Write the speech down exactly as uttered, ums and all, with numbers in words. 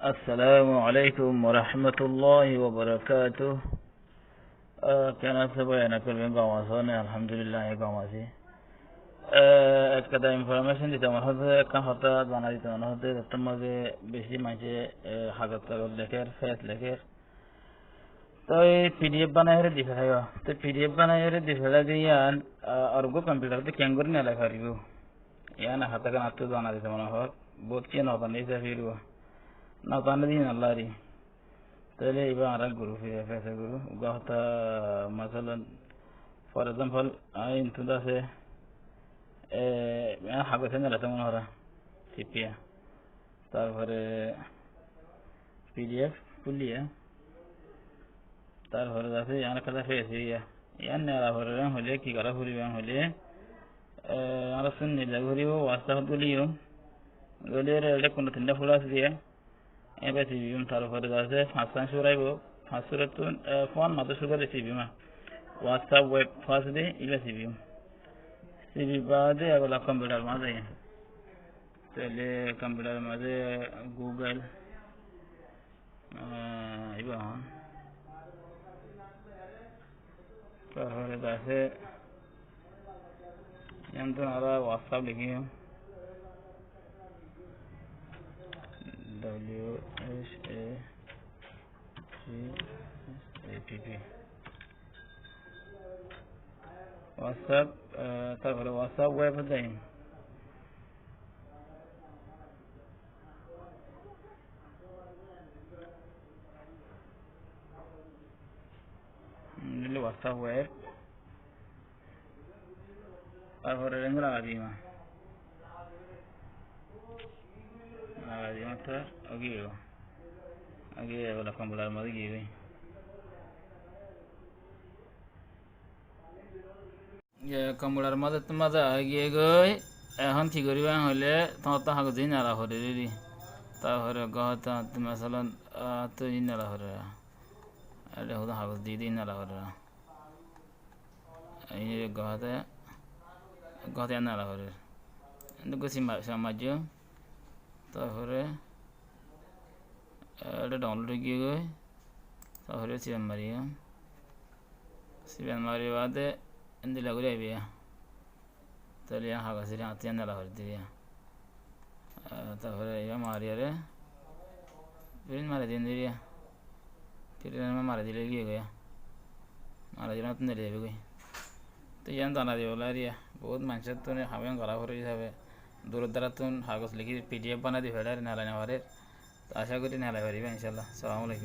Assalamu alaikum wa rahmatullahi wa barakatuh. Ah, ken asó bái? Ene gorí gom asó né? Alhamdulillah, gom así. Ah, ekkán information dito mone hoó de, ekkán hotá zana dito mone hoó de, zettór mazé beci maincé, ah, hagos tagos lekér, fes lekér. Toi P D F banai hore di félaiyo. Toi P D F banai hore di félai de yián, ah, ar uggwá computer ot kengori nelai faribo? Yián hotá ekkán añáttu zana dito mone hoó. Bout kiyé no zane, isa firibo. No zane de yián Allah ri. Tóile ibá añárar group, e, Facebook group. Uggwá hotá, masalan, for example, añí intú asé, e, añí hagos nelai to mone hoó, tipiya. Tarfore P D F kúliya. Tarfore asé, yián ekkán fes óiye. Yián nela fore hoilé ki gora foribo hoilé, e, añára sun nila foribo, WhatsApp ot goliyo. Goliyóre ede kono tinta plus diye. Ibá sibiyum, tarfore asé, fañs sán suraibo, fañs surattún, e, fon mazé sura de sibiyum. WhatsApp web first de, ibá sibiyum. Sibi baade ebolla computer mazé. Tóile computer mazé Google, ah, ibá hon. Tarfore asé, yián to añára WhatsApp lekí, W H A T S A P P. WhatsApp, ah, tarfore WhatsApp web de. Hmm, ede WhatsApp web. Tarfore engori lagai diyum. Lagai diyum, to ógiyoi. Ógiyoi, ebolla computer mazé giyói. Ye, computer mazé, mazé aigiyé goi. Ehón ki goriba hoilé, tuáñr to hagos di nela foribo de. Tarfore uggwá hotá, masalan, ah, to di nela foribo. Ede hotá hagos di, di nela foribo. Ei uggwá hotá, uggwá hotá nela foribo. Ende gosi ma-, sa majjo. Tarfore ede download óigiyoi goi. Tarfore save mariyum. Save mari baade endilla gori aibo. Tóile yián hagos ore añáttu yián nela foribo de. Ah, tarfore ibá mariyóre print mari diyum de. Print mari dile giyói goi. Mari dile añáttu neli zaibo goi. Toi yián zana dibolla ar ki, bout maincór tún ham yián gora fore de hísabe. Dur durattún hagos lekí P D F banai di félai ar nelai no fare. Toi acá gorí nelai fariba, inshallah. Assalamu alaikum.